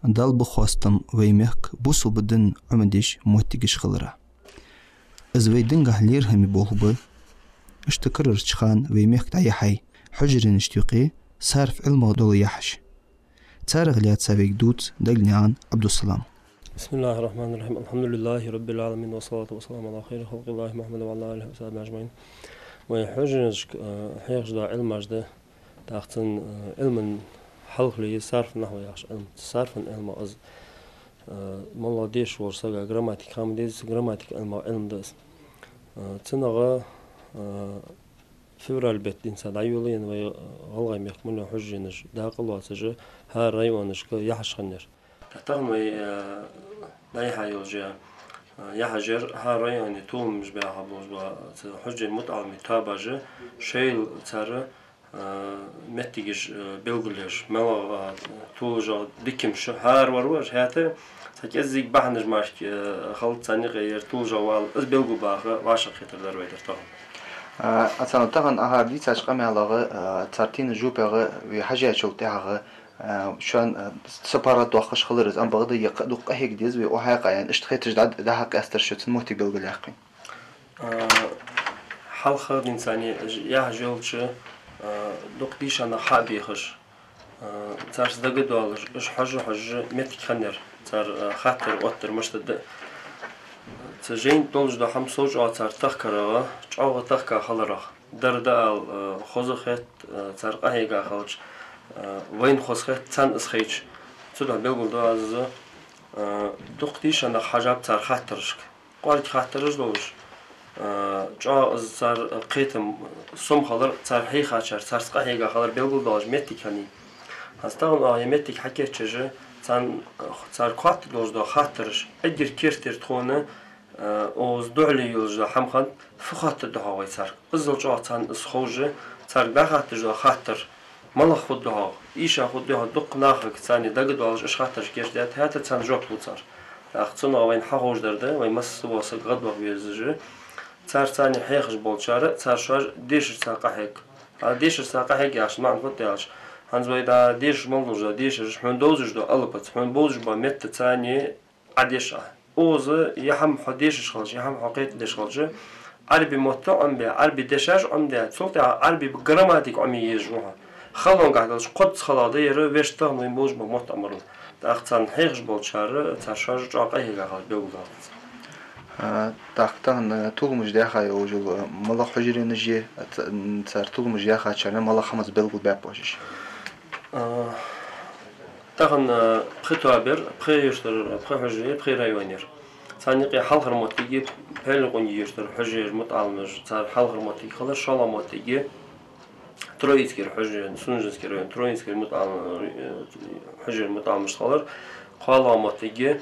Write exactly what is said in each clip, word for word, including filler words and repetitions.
Далла ба хоастам вай мехка бусалба дин Ӏомадеш моттигаш хилара. Из вай динагахьа лерхӀаме болх ба. Иштта карарча хана вай мехка дӀаяхьай хьужаренашта юкъе сарф Ӏилмах дола яхьаш. Царех лаьца вайга дувц Даганаькъан Ӏабдуссалама. بسم الله الرحمن الرحيم. الحمد لله رب العالمين، والصلاة والسلام على خير خلق الله محمد وعلى آله وصحبه أجمعين. Вай хьужаренашка, э, хьехаш дола Ӏилмаш да, тӀаккха цун, э, Ӏилман хьалхале сарф нахьва яхаш Ӏилма. Сарфан Ӏилма из, э, моллагӀа дешаш волча сага грамматика хӀама деза, грамматика Ӏилма, Ӏилма да из. Э, цунагӀа, э, февраль бетта денз дӀайолаенна вай, э, ГӀалгӀай мехка мел йола хьужаренаш дакъа лоацаш, хӀара районашка яхьаш хиннаяр. Тахан вай, э, дӀаяхьа йолча, э, яхьаш яр хӀара районе толамаш баьха болаш ба, цу хьужарен мутаӀаламий тоабаш, шоайла цар, э, моттигаш, э, белгалъеш, мел, э, тоалашагӀа дикамаш хӀара вар вар, хӀаьта цхьа кӀеззига бахьанаш мара, э, хилац царна юкъе ер тоалашагӀа вала, из белгалбаха вӀашагӀкхетар дар вай дар тахан. А, Ӏацана, тахан Ӏа хӀара дийцача къамаьлагӀа, а, цар тенна жопегӀа вай хьежачул тӀехьагӀа, а, шоана, а, са паргӀата доаккхаш хилар из, амма бакъда е кхы а дукха къахьега деза вай укх хьакъехьа, иштта хеташ дӀа-, дӀа-хьа къаьстар шо цун моттиг белгалъяьккхе. А, хьалхагӀа денз царна яхьаш йолча, а, дукха дийша нах хьа а бехаш, а, царца дагадоалаш, уж хьожа-хьожаш моттиг хиннаяр, цар, а, хаттар оттар мишта да. Цу жайна тӀа долаш дола хӀама сов чӀоагӀа цар тахкарагӀа, чӀоагӀа тахка хиларах, дар да ала, а, хоза хет, а, цар къахьега хилча, а, вайна хоза хет царна из хайча. Цудухьа белгалду аз, а, дукха дийша нах хьажаб цар хаттарашка. КӀоарга хаттараш долаш, а, чӀоагӀа из цар кхетам сом хилар, цар хьийхачар, царца къахьега хилар белгалдоалаш моттиг хиннай. ХӀанз тахан оаха е моттиг хьакийчъеш, царна, цар котта долаш дола хаттараш, эггара керттера тхона, а, укхаза духьале йолаш дола хӀама хиннад, фу хоаттаргда хьогӀ вай царга. Иззал чӀоагӀа царна из ховш, царга дӀахатташ дола хаттар, малагӀа хургда хьогӀ, ийша хургда хьогӀ, дукха нахага царна дагадоалаш, уж хаттараш кийчдаьд, хӀаьта царна жоп лу цар. ТӀаккха цунах вайна хьаховш дар да, вай масса вола саг гӀадваха везаш, цар царна хьехаш болчар, цар шоаш дешарца къахьег. А дешарца къахьег яхачун маӀан фуд аьлча, хӀанз вай дӀа дешаш мел долаш дола дешараш, хьона довзаш дола алапаца, хьона бовзаш бола меттаца царна Ӏа деш Ӏа. Укхаза е хӀама хьо дешаш хилча, е хӀама хьо кхетадеш хилча, Ӏарбий мотт Ӏомабе, Ӏарбий дешаш Ӏомаде, цул тӀехьагӀа Ӏарбий грамматика Ӏомае езаш ва хьо. Халонгахьа долаш кхозза хала да ер, вешта тахан вайна болаш бола мотт Ӏомарал. ТӀаккха царна хьехаш болчар, цар шоаш чӀоагӀа къахьега хилар белгалдаьд. А, тӀаккха тахан, а, толамаш даьха йолаш йола, а, малагӀа хьужаренаш я, а, ца-, м, цар толамаш даьхачарна малагӀа хӀамаца белгалбаьб оаш уж? А, тахан, а, пхи тоаба яр, пхи юртара, пхи хьужаре, пхи районера. Царна юкъе хьалхара моттиг я Пхьилекъонгий-Юртара хьужарера мутаӀаламаш, цар хьалхара моттиг хилар, шоллагӀа моттиг я Троицкера хьужарен, Сунженски район, Троицкера мутаӀалам-, э, хьужарен мутаӀаламашта хилар, кхоалагӀа моттиг я,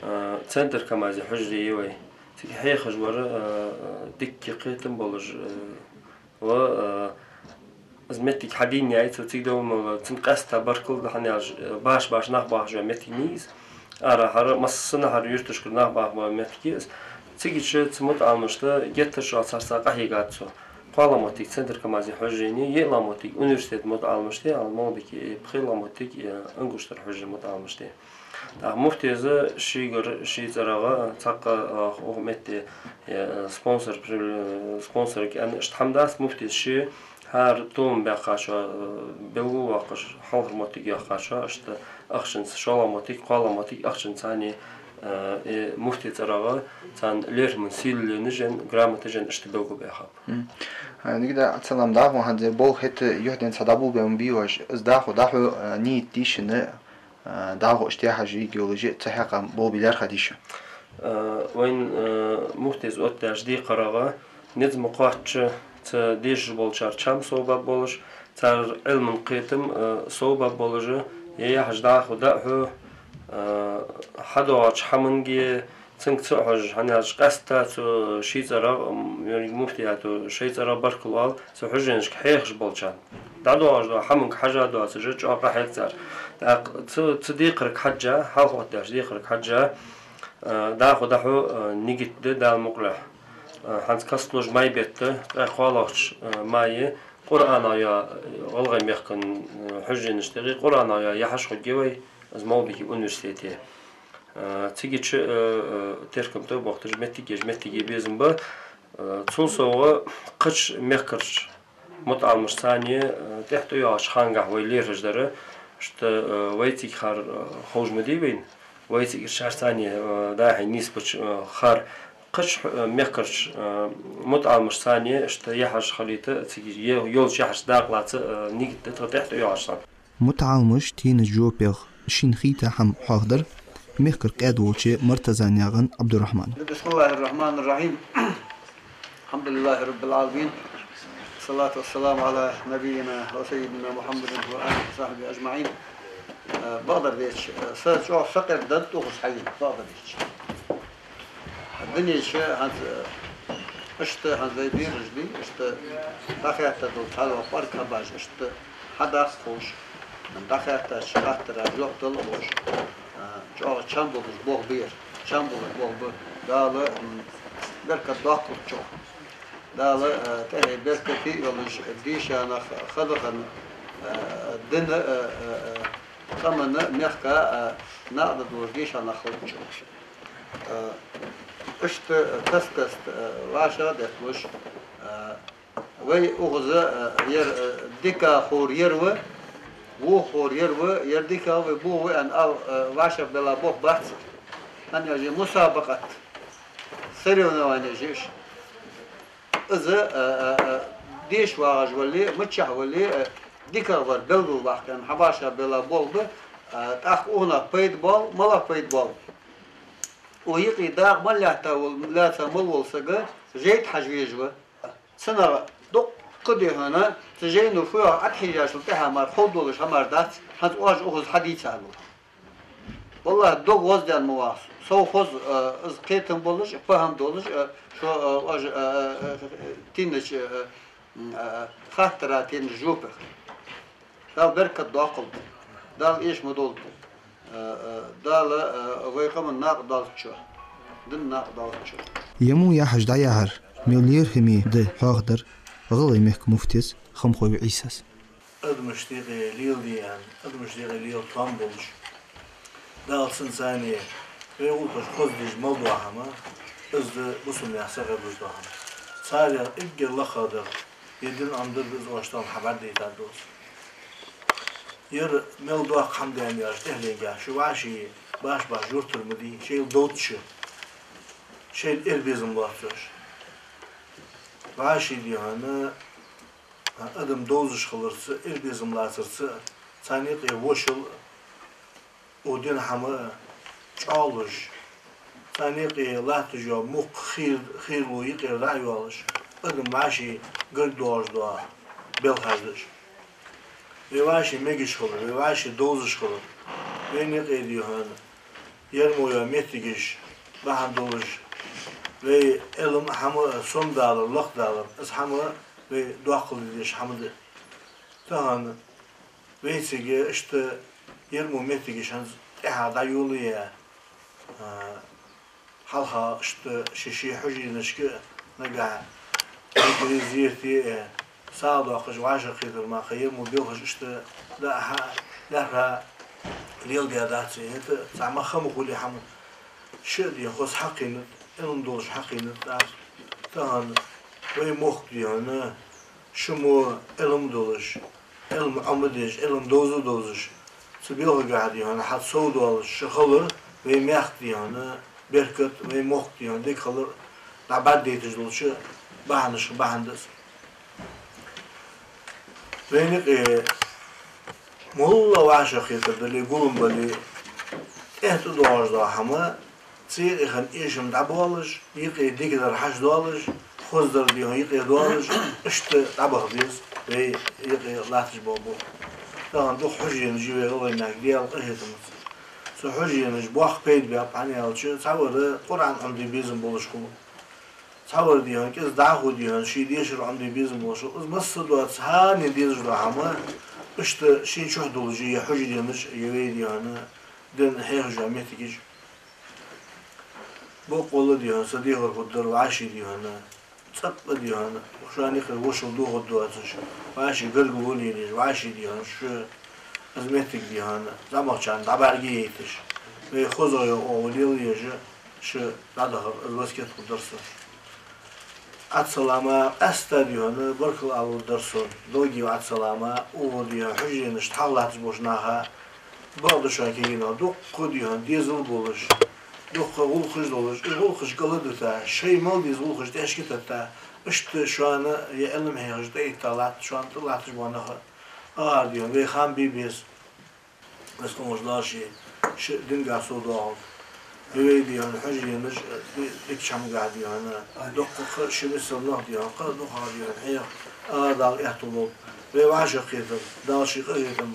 э, центр КамАЗе хьужаре я вай. Цига хьехаш вар, э, дикка кхетам болаш, э, ва, э, из моттиг хьадийнаяй, цо цига довла мел, цунна къаьстта баркал да, хӀана аьлча, э, баш-баш нах бахаш йола моттиг ма йий из. Арахьара, массанахьара юрташкара нах баха бола моттиг я из. Цигача цу мутаӀаламашта геттара чӀоагӀа царца къахьийгад цо. КхоалагӀа моттиг центр КамАЗе хьужаре я, йиълагӀа моттиг университета мутаӀаламашта я, ала мел дика, э, пхелагӀа моттиг, э, Ингушетара хьужарен мутаӀаламашта я. ТӀаккха муфтез шийгара, ший цӀерагӀа, цхьаккха, э, укх метте, э, спонсор, при-, спонсорга аьнна, иштта хӀама дац, муфтез ше хӀара толам баьккхачоа, э, белгалвоаккхаш, хьалхара моттиг йоаккхачоа, иштта ахчанца, шоллагӀа моттиг, кхоалагӀа моттиг ахчанца царна, э, э, муфтий цӀерагӀа, царна лерхӀаме сийле енна жен, грамота жен иштта белгалбаьхаб. М. А, нигда, Ӏацалам, дӀахо хӀанз ер болх хӀаьта юхьденна цхьа дӀаболабаь ма бий оаш, из дӀахо, дӀахо, а, нийят дий шун, а, дӀахо иштта яхьаш йолаш, цу хьакъехьа болх бе лаьрхӀа дий шо? А, вайна, а, муфтез оттадаьча декхарагӀа, низ ма кхоачча, цу дешаш болчар чам совбаь болаш, цар Ӏилман кхетам, а, совбаь болаш, е яхьаш дӀахо дӀахо, а, хьадоагӀача хӀаманга, цунга ца хьожаш, хӀана аьлча къаьстта цу ший цӀерагӀа, м, еррига муфтиято шоай цӀерагӀа баркал оал цу хьужаренашка хьехаш болчарна. ДӀадоагӀаш дола хӀаманга хьежа доацаш, чӀоагӀа къахьег цар. ТӀаккха цу, цу декхарга хьежжа, хьалха оттадаьча декхарга хьежжа, а, дӀахо дӀахо, а, нигат де Дала мукъалехь. А, хӀанз кастлуш май бетта, ткъаь кхоалагӀча, а, мае, Къуръана йола, гӀалгӀай мехка, а, хьужаренаш тӀа, Къуръана йола яхьаш хургья вай, Из Молдаван университете. Э, цига чу, э, э, теркам тӀа бохтараш моттиг еш моттиге безам ба. Э, цул совгӀа кхыча мехкарча мутаӀаламашца, э, тӀехьа тӀайоагӀача ханагахь вай лерхӀаш дар, иштта, э, вай цигахьара, э, ховш ма дий вайна, вай цигара шарца, э, дӀахо нийсбеча, э, хӀара кхыча, э, мехкарча, э, мутаӀаламашца, э, иштта яхьаш хилийта, цига е-, йолча яхьашца дакъа лаца, э, нигат да тха тӀехьа тӀайоагӀачарна. МутаӀаламаша теннача жопех шийна хийтта хӀама хьоахадаьр мехкара къаьда волча Мартазанаькъан Ӏабдурахьмана. بسم الله الرحمن الرحيم. الحمد لله رب العالمين. الصلاة والسلام على نبينا وسيدنا محمد وآله وصحبه أجمعين. Э, бакъдар дийцача, э, са чӀоагӀа сакъердадда укхаза хьаена, бакъдар дийцача. Дунен чу хӀанз, э, иштта хӀанз вай бераш дий, иштта дӀахаьттад цхьадола кӀоарга хӀамаш, иштта хьадаккха ховш, дӀахаьттача хаттара жоп дала а ловш, э, чӀоагӀа чам болаш болх ба ер, чам болаш болх ба. Дала, м, беркат доаккхалда чу. Дала, э, тӀехье беркате а йолаш, дийша нах ха дахана, э, дина, э, э, э, къамана, мехка, э, накъадаргдолаш дийша нах хилда чу. Э, иштта, э, каст-каста, э, вӀашагӀдетталуш, э, вай укхаза, э, ер, э, дикагӀа ховр ер ва, вокхагӀа ховр ер ва, ер дикагӀа ва, вокхагӀа ва аьнна ала, э, вӀашагӀбелла болх бац. ХӀана аьлча мусабакъат, соревновани я уж. Из, э, э, э, деша вагӀаш вале, миччахьа вале, э, дикагӀа вар белгалваккха аьнна хьабаша бела болх ба, э, тӀаккха укханах пайда боал, малагӀа пайда боал. Укх юкъе дакъа мел лаьтта вола, лаьца мел вола саг жайна хьажа везаш ва. Цунах дуккха дехана, цу жайно фу йоах Ӏохьежачул тӀехьагӀа мара ховргдолаш хӀамаш дац, хӀанз оаш укхаза хьадийца хӀама. ВаллахӀи, дог гӀоздаьнна ма вах со. Совхоз, э, из кхетам болаш, пахьам долаш, э, шо, э, оаш, э, э, э, теннача, э, м, э, хаттара теннача жопех. Дала беркат доаккхалда. Дала эша ма долда. Э, э, Дала, э, вай къаман накъа долда чу. Дина накъа долда чу. Ер мо яхьаш дӀаяхьар, мел лерхӀаме да хьоахадаьр ГӀалгӀай мехка муфтес Хамхой Ӏийсас. Адамашта юкъе леладе аьнна, адамашта юкъе лела тоам болаш, Дала цунца, вай гӀулакхаш хоза деш мел дола хӀама, из да бусалба наьха сагӀа гуш дола хӀама. Царех эггара лакхагӀа дар, ер дин Ӏомадар да, из оаш тахан хьабӀаргадайтад из. Ер мел доккха хӀама да аьнна яхаш тӀехьленгахь, шо вӀаший баш-баш юртара ма дий, шоайла довзаш, шоайла эр-безам лоацаш. ВӀаший дий хьона, адам довзаш хиларца, эр-безам лацарца, царна юкъе вошал, укх дина хӀама чӀоагӀлуш, царна юкъе латташ йола мукх хир-, хийрало юкъера дӀа а йоалаш, адам вӀаший гарга доагӀаш дола белхаш деш. Вай вӀаший мегаш хилар, вай вӀаший довзаш хилар, вайна юкъе дий хьона ер мо йола моттигаш бахьан долаш, вай Ӏилма, хӀама сомадалар, лакхдалар, из хӀама вай доаккхал де дезаш хӀама да. Тахан вайцига иштта ер мо моттигаш хӀанз тӀехьа дӀайолае, а, хьалха иштта ши-ши хьужаренашка нагахьа декаре, зерате, э, сагӀа доаккхаш вӀашагӀкхетар мара ер мо белхаш иштта дӀа-хьа, лаьрхӀа леладаь дац. ХӀаьта цхьа мах ма хулий хӀама. Шо а дий хьона хоза хьакхийнад, Ӏилма долаш хьакхийнад тӀаккха. Тахан вай мохк дий хьона, шо мо Ӏилма долаш, Ӏилма Ӏомадеш, Ӏилма довза а довзаш, цу белхагахьа дий хьона хьа совдоалаш шо хилар, вай мехка дий хьона беркат, вай мохк дий хьона дика хилар дӀабӀаргадайташ долча бахьанашех бахьан да из. Вайна юкъе моллагӀа вӀашагӀкхетар дале, гулам бале, тӀехьа тӀадоагӀаш дола хӀама, цу юкъе хинна эшам дӀабоалаш, юкъе дикадар хьачудоалаш, хозадар дий хьона юкъе доалаш, иштта дӀабаха деза вай юкъе латташ бола болх. Тахан дукха хьужаренаш я вай ГӀалгӀай мехка Даьла къахетамца. Цу хьужаренаша боккха пайда баьб, хӀана аьлча цхьавар Къуръан Ӏомаде безам болаш хул. Цхьавар дий хьона кӀезига дӀахо дий хьона ший дешар Ӏомаде безам болаш хул. Из масса а доаца, цхьанне дезаш дола хӀама, иштта шийна чухь долаш я хьужаренаш, я вай дий хьона дин хьехаш йола моттигаш. Боккъала дий хьона са дехар хургдар вӀаший дий хьона, цӀаккха дий хьона, шоана юкъе вошал дохаргдоацаш, вӀаший гаргало лелаеш, вӀаший дий хьона шо Из моттиг дий хьона зӀамагӀчарна дӀабӀаргаяйташ, вай хозагӀа йола оагӀув лелаеш, шо дӀадахар, из васкет хургдар сона. Ӏассалама, къаьстта дий хьона баркал ала лургдар сона. Долгий Ӏассалама, укхо дий хьона хьужаренашта хьалха латташ болча наха, бакъда шоана кагий нах, дукха дий хьона дезал болаш, дукха гӀулакхаш долаш, из гӀулакхаш кӀалдита, шоай мел деза гӀулакхаш тӀехьашка тетта, иштта шоана е Ӏилма хьехаш тӀаэтта латт, шоана тӀа латташ бола нах а, ара дий хьона вай хам бе беза. Веза хинна волча Дала ший, ший динагахьа совдоахалда. Вай дий хьона хьужаренаш, ди-, дикача хӀамангахьа дий хьона, дукха кхы ши миссел нах дий хьона, кхы дукхагӀа дий хьона хьеха, ара Дала аьттув лолба. Вай вӀашагӀкхетар, Дала ший къахетам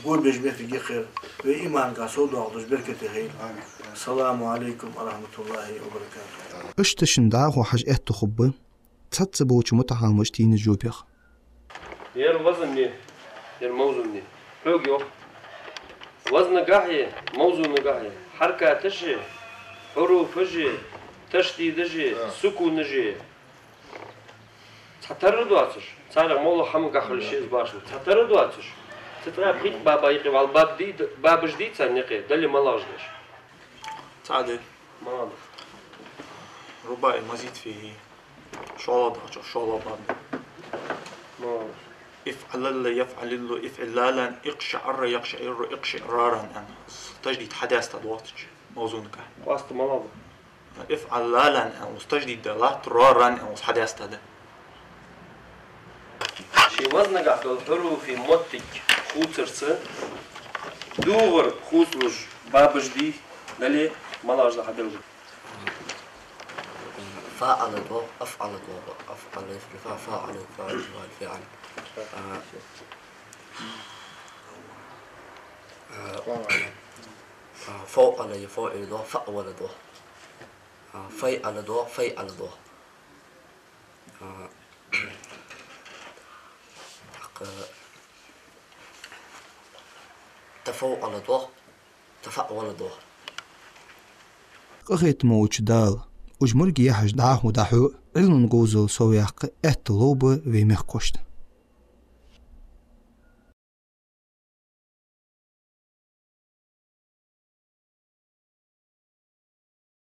го беш моттиг я ер, вай имангахьа совдоахалдеш беркате хийла. Саламу Ӏалайкум ва рахьматуллахӀи ва баракатухӀ. Иштта шун дӀахо хьажа аьттув хургба цхьацца болча мутаӀалимаша тийнача жоьпех. Ер вазан да, ер мавзун да. Хьога йоах. Вазнагахьеи мавзунагахьеи хьаракаташи, хьуруфаши, ташдидаши, сукунаши цхьатарра доацаш, царех моллагӀа хӀамангахьа хила йиш я из башха, цхьатарра доацаш, цу тӀа пхийтта баба юкъе вала баб дий, бабаш дий царна юкъе, дале малагӀаш да уж? Цхьа да. МалагӀа да? رباعي مزيد فيه. ШоллагӀа да, чӀоагӀа шоллагӀа баб да. МалагӀа да? افعلل يفعلل افعلالا اقشعر يقشعر اقشعرارا аьнна. Таждид хьадаьстад воккхача мавзунагахьа. Къоаста малагӀа да? افعلالا аьнна, укхаза таждид да, латт роран аьнна, укхаза хьадаьстад. Ший вазнагахьа дола хьуруфий моттиг хувцарца, дувгӀар хувцалуш бабаш дий, дале малагӀаш да хьабелгал? فعل да, أفعل да, أفعل يفعل، فا-، فعل يفعل، فعل يفعل. А, а, а, فوعل يفوعل да, فأول да. А, فيعل да, فيعل да. А, тӀаккха تفوعل да, تفأول да. Къахетаме волча Дала уж мо яхьаш дӀахо дӀахьо, Ӏилман говзал совъяккха аьттув лолба вай мехкахошта.